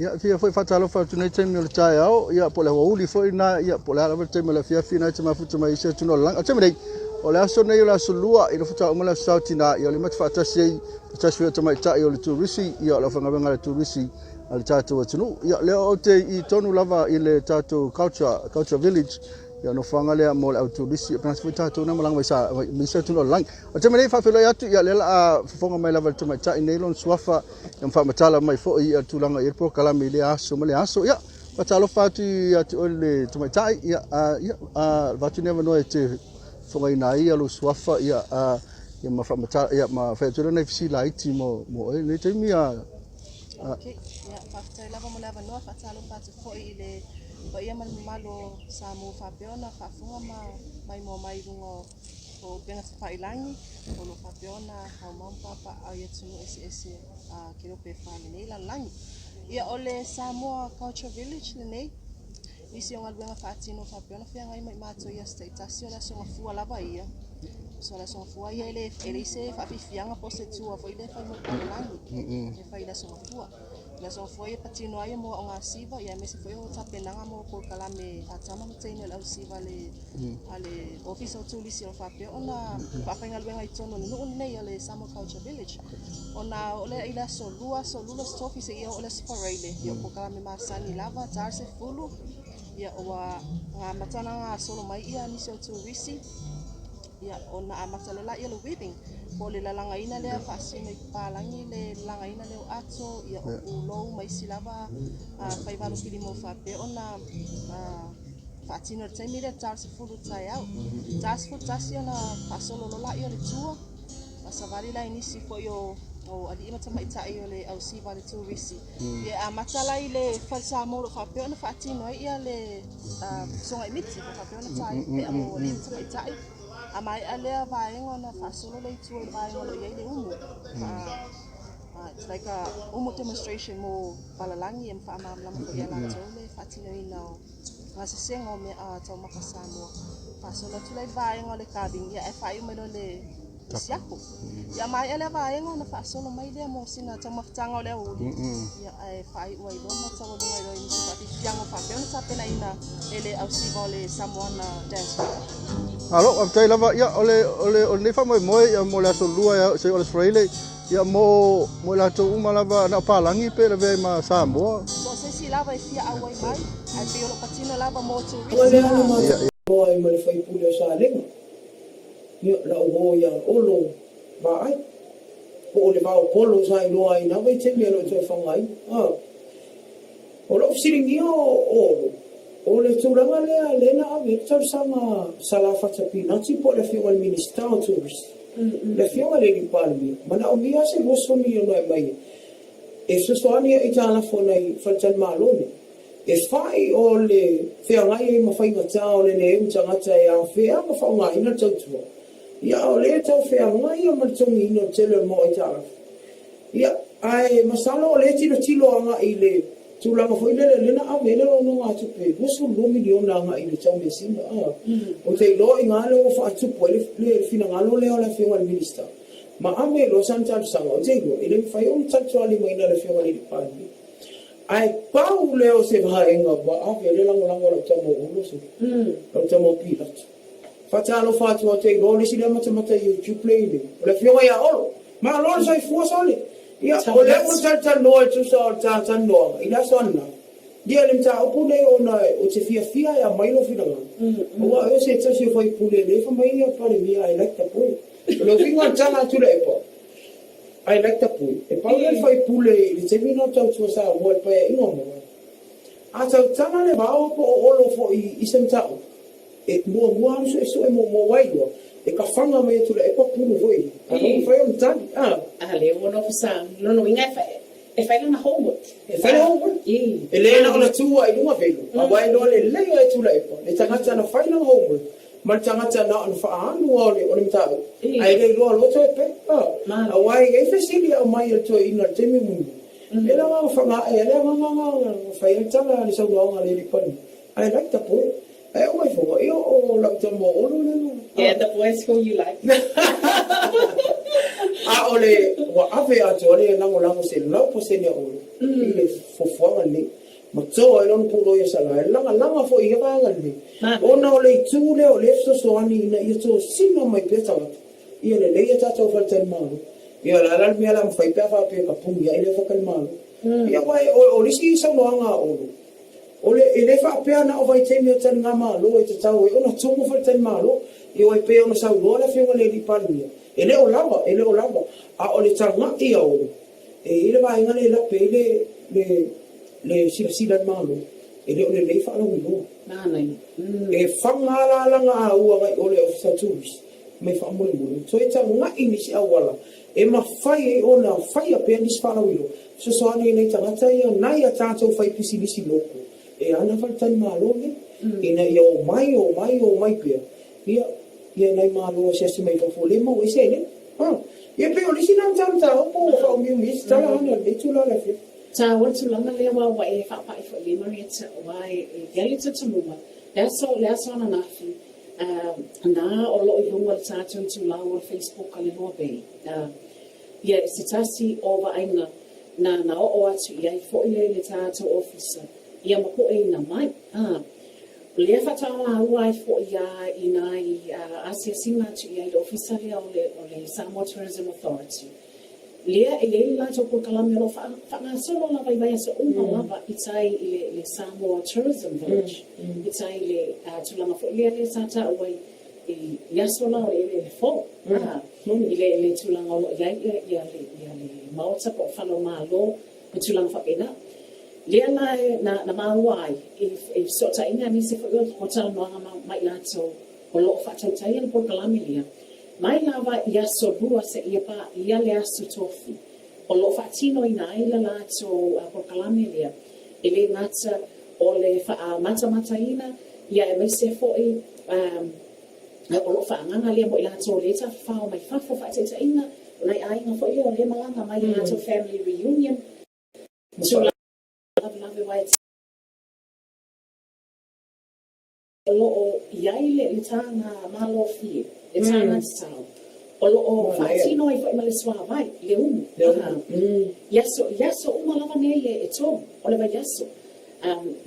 Ia, e fia foi faatalofa atu nei taimi o le taeao, ia, po o le aoauli foi lena, ia, po o le a lava le taimi o le afiafi lena e te mafuta mai ai i se atunuu o le lagi. O le taimi nei, o le aso nei o le aso Lua, i le faatoa uma le aso Sa o Tina, ia, o lea matou te faatasi ai, se tasi foi o tamaitai o le turisi, ia, o le aufaigaluega a le turisi a le tatou atunuu. Ia, o lea ou te i tonu lava i le tatou culture, culture village, Ia, o nofoaga lea mo le au turisi, e penasi foi tatou na malaga mai sa mai isi atunuu o le lagi. O le taimi nei faafeiloai atu, ia lea la a fofoga mai lava le tamaitai nei lona suafa, ia ma faamatala mai foi ia tulaga i le polokalame i lea aso ma lea aso. Ia, faatalofa atu ia te oe le tamaitai, ia, a, ia, a, avatu ni avanoa e te fofogaina ai ia lou suafa, ia, a, ia ma faamatala, ia ma fai atu ai nai fesili laiti mo, mo oe i lenei taimi, a, a. Okay, ia, faafetai lava mo le avanoa, faatalofa atu foi i le paia ma le mamalu o Samoa faapea ona faafofoga ma maimoa mai i luga o upega tafailagi o lo o faapea ona haumau ma papaaao i atunuu eseese a Keope e fa lenei lalolagi. Ia, o le Samoa Culture Village lenei, nisi o galuega faatino faapea ona feagai ma i matou i aso taitasi, o le Aso Gafua lava ia. So o le Aso Gafua ia e le, e leai se faafiafiaga po o se tour foi lea e fai mo le lalolagi, e fai i le Aso Gafua. O le Aso Gafua ia e patino ai mo aoga siva, ia aemaise foi o tapenaga mo polokalame a tama ma teine o le ausiva a le, a le Ofisa o Turisi o lo o faapea ona faafaigaluega i totonu o le nuu lenei o le Samoa Culture Village. Ona oo lea i le aso Lua, aso Lula, aso Tofi seia oo i le aso Faraile, ia o polokalame masani lava, ta le sefulu, ia ua amata ona gasolo mai ia nisi o turisi, ia ona amata loa lea o le weaving, po o le lalagaina lea faasino i papalagi le lalagaina lea o ato, ia o pulou ma isi lava faiva alofilima ua faapea ona faatino i le taimi lea ta le 10 taeao. Ta le 11 ona faasolo loa lea o le tour, faasavali la i nisi foi o alii ma tamaitai o le ausiva a le turisi. Ia e amata la i le fale Samoa o lo o faapea ona faatino ai ia le sogai miti, o lo o faapea ona ta ai le pea mo alii ma tamaitai. A maea lea vaega ona faasolo lea i tua i le vaega o lo o i ai le umu. It's like a umu demonstration mo palalagi ma faamalamalama foi ia latou le faatinoina o gasesega o mea taumafa Samoa. Faasolo atu la i le vaega o le carving, ia ae faaiu mai loa i le siapo. Ia maea lea vaega ona faasolo mai lea mo sina taumafataga o le aoauli, ia ae faaiu ai loa ma taualuga ai loa i nisi o faafiafiaga o faapea ona tapenaina e le ausiva o le Samoana Dance Group. Malo, faafetai lava. Ia, o le, o le, o lenei faamoemoe ia, mo le aso Lua ia, seia o le aso Faraile, Ia mo mo i latou uma lava na o palagi pe lavea ai ma Samoa. So o se isi lava e fia auai mai, ae pei o lo o patino lava mo Ua turisi lea a. na matou iloa ai ma le faipule o Salega, ia, lau uo ia Olo Vaai, po o le Vaopolo sa iloa ai na vaitaimi e le o toe faogaina. A. O lou fesiligia o Olo, o le tulaga lea lea na ave ai le talosaga a Salafata Pinati po o le afioga i le Minisita o Tourist, le afioga i le Alii Palemia, manaomia se 20 miliona e aumai e fesoasoani ai aitalafu a nai faletalimalo nei, e fai o le feagai ai ma faigata o le leai o ni tagata e afea ma faaaogaina le tautua, ia a o lea e tau feagai ma le togiina o le tele o le mau aitalafu. Ia, ae masalo o lea e tilotilo agai i le tulaga foi lele lea na ave ai le nonogatupe 22 miliona agai i le tau measina. A, ou te iloa i ina lea ua faatupu ai le finagalo lea o le Afioga i le Minisita ma ave ai loa sana talosaga. Ou te iloa e le mafai ona talitualimaina e le Afioga i le Palemia. Ae pau lea o se vaega ua ave ai le lagolago a lau tama o Olo, lau tama o Pilato. Faatalofa atu ou te iloa o le isi lea matamata i YouTube lea i nei, o le Afioga ia Olo. Malo le soifua sole. Ia, o lea ua talatalanoa e tusa o le talatalanoaga i le aso ananafi, ia le mataupu lenei ona ou te fiafia e aumai lou finagalo, aua o se tasi o faipule lea e fai mai ia Palemia I like the boy. O le uiga o le tala a Tuilaepa, I like the boy, e pau lea le faipule i le taimi lena o tautua Samoa i le Paeaiga muamua. A tautala le vao po o Olo foi i se mataupu, E muamua alu suesue muamua wai loa e ka fanga mai atu la e papulu foi a no mafai ona tali a. A lea ua nofo sa lona uiga e fai e fai lana homework. E fai lana homework. E le na ona tu a i luga velo a wai loa lelei a e Tuilaepa le tagata na fai lana homework ma le tagata na ona faaalu a o le o le mataupu ae le iloa loa toe pe a. Aua e i ai fesili e aumai e le toeaina i le taimi mulimuli e le agaga fagaae a le agaga fai ai le tala a le saunoaga a le alii Palemia I like the boy. Ae ou ai foga, ia o lau tama o Olo lea. Yeah, the boys who you like. A o le ua ave atoa le lagolago 100% a Olo i le fuafuaga lenei ma to ai lona pulou ia Sala e lagalaga foi i ia vaega lenei ona o le itu lea o lea e fesoasoani ina ia tosina mai pea tagata ia lelei a tatou faletalimalo. Ia o le a la le mea o le a mafai pe a faapea e tapuni ai lea faletalimalo. Ia aua o le isi saunoaga a Olo, O le, e le faapea na o vaitaimi o taligamalo e tatau ai ona tumu faletalimalo, ioe, e pei ona saunoa le Afioga i le Alii Palemia, e le o lava, e le o lava, a o le taga'i a Olo, e i ai le vaega lea e lape ai le, le, le silasila a le Malo, e le o lelei faalauiloa. Manaia. E faga lava la lana aua agai i o le Ofisa Tourist mai faamolemole, toe taga'i nisi auala e mafai ai ona faia pea nisi faalauiloa, Fesoasoani i nai tagata ia nai a tatou faipisinisi local e ana faletalimalo nei, ina ia omai, omai, omai pea, ia, ia nai malo asiasi mai fafo le maua ai se eleni. Ha. Ia pei o le isi lena mataupu ua faaumiumi ai se tala hana i lenei itula o le afiafi. Taua le tulaga lea aua ua e faapai foi i ai Marietta aua e i ai le talitonuga le aso le aso ananafi na o lo o i luga o le tatou itulau o le Facebook a le Lua Bay Ia, se tasi o vaaiga na na oo atu i ai foi le le tatou ofisa, ia ma poeina mai. A, o lea faatoa maua ai foi a i nai asiasiga atu i ai i le ofisa lea o le o le Samoa Tourism Authority, lea e i ai le latou polokalame o lo o faa faagasolo lava i vaiaso uma lava i tai i le le Samoa Tourism Village, i tai i le tulaga foi lea lea sa taua ai i aso la o le eleele fou, a, i le le tulaga o lo o i ai ia le ia le Maota po o fale o Malo ma tulaga faapena. Lea la e na na maua ai i i fesootaiga nisi foi o talanoaga ma ma i latou o lo o faatautaia le polokalame lea, mai lava i aso Lua seia paia le aso Tofi o lo o faatinoina ai le latou polokalame lea, e le gata o le faamatamataina ia aemaise foi o lo o faaagaga lea mo i latou o lea e tafafao mai fafo, faataitaiga, o nai aiga foi lea o lea e malaga mai i latou family reunion, tulaga lavelave aua e O lo o i ai le taga malofie, le taga tatau, o lo o faatino ai foi ma le suavai, le umu, i aso, i aso uma lava nei e tolu o le vaiaso,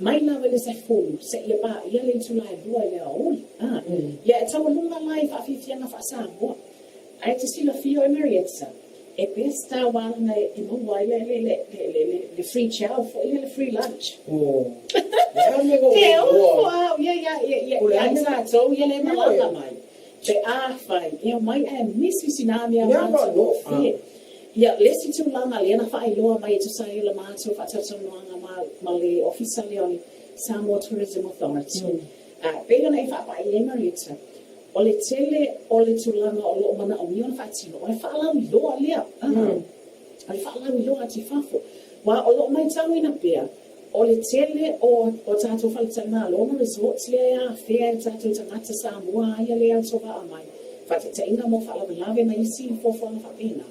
mai lava i le 10 seia paia le itula e 2 i le aoauli. Ia e taualuga la i faafiafiaga faa-Samoa. Ae e te silafia oe Marietta, e best a aua e maua ai le free chow foi lea, le free lunch. Oh. Te ofo au ia ia ia ia ia i tatou ia le malaga mai. Pe afai e omai ae misi sina mea matagofie. Ia, le isi tulaga lea na faailoa mai e tusa ai o le matou faatalatalanoaga ma ma le ofisa lea o le Samoa Tourism Authority. A pei ona e faapai ai Marietta, O le tele o le tulaga o lo o manaomia ona faatino, o le faalauiloa lea, o le faalauiloa atu i fafo. Aua o lo o matauina pea, o le tele o o tatou faletalimalo ma resorts lea e afea e o tatou tagata Samoa a ia lea autovaa mai, faataitaiga mo faalavelave ma isi fuafuaga faapena.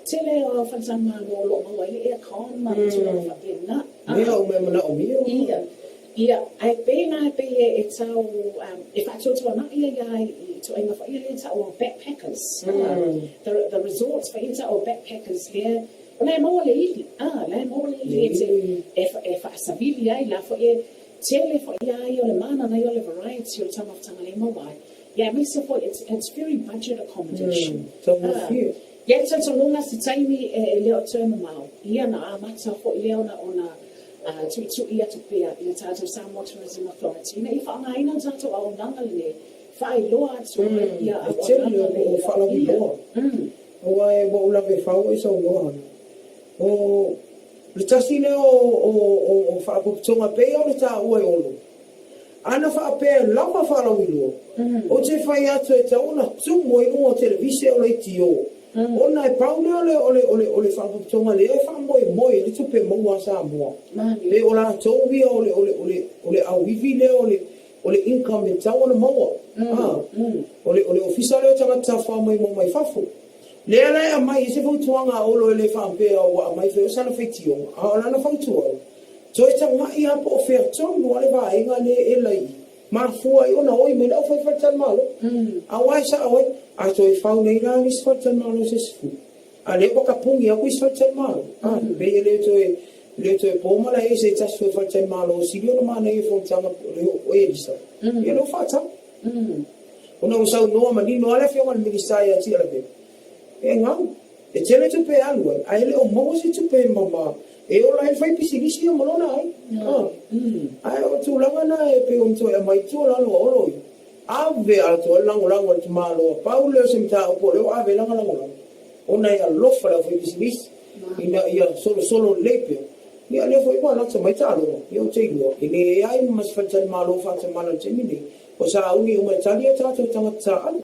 Tele o faletalimalo o lo o maua ai le aircon ma tulaga faapena. Mea uma e manaomia. Ia. Ia, ae pei la e pei e tau e faatuatuanai ai lava i ituaiga foi ia lea e tau o backpackers, the resorts foi ia e tau o backpackers lea, o la e maua le ili, a, la e maua le ili e te e faasavili ai la foi e tele foi lava ia o le mana ia o le variety o le taumafataga lea e maua ai, ia aemaise foi it's very budget accommodation. Taugofie. Ia, e talitonuga se taimi e le o toe mamao, ia na amata foi lea ona tuitui atu pea i le tatou Samoa Tourism Authority ina ia faaaogaina le tatou auaunaga lenei, faailoa atu ai ia auaunaga E tele o loo faalauiloa aua e ua ou lave fau ai saunoa ana. O le tasi lea o faalapotopotoga pei ona taua e Olo. Ana faapea e lava faalauiloa, ou te fai atu e tatau ona tumu ai luga o televise o leitio, ona e pau lea o le, o le, o le, o le faalapotopotoga lea e faamoemoe ai le tupe maua a Samoa. Pei o latou ia o le, o le, o le, o le auivi lea o le, o le income e tatau ona maua. A, o le, o le ofisa lea o tagata tafafao maimoa mai fafo. Lea la e aumai ai se fautuaga a Olo e le faapea ua aumai foi o sana faitioga, a o lana fautuaga, Toe taga'i a po o fea tonu a le vaega lea e ela i mafua ai ona oi mai le au fai faletalimalo. Aua e sa'o ai, a toe fau nei la nisi faletalimalo se isi fulu. A lea ua tapuni atu isi faletalimalo, a, pei e le toe, le toe po malae i se tasi foi o faletalimalo sili ona manaia i fonotaga o Elisa, ia lea ua faatau. Ona ua saunoa manino lava le Afioga i le Minisita ia Tialavea, e gau, e tele tupe e alu ai, ae le o maua se tupe ma, e ola ai le faipisinisi ia ma lona aiga. Ae o tulaga na e pei ona toe aumai i tuualalo a Olo ia, ave atoa le lagolago a le tamaloa, pau lea o se mataupu o lea ua ave ai lana lagolago. Ona e alofa le aufaipisinisi ina ia solosolo lelei pea. Ia o lea foi ua lata mai taaloga, ia ou te iloa, e leai ma se faletalimalo o faatamala i le taimi lenei, ua sauni uma e tali a tatou tagata taaalo.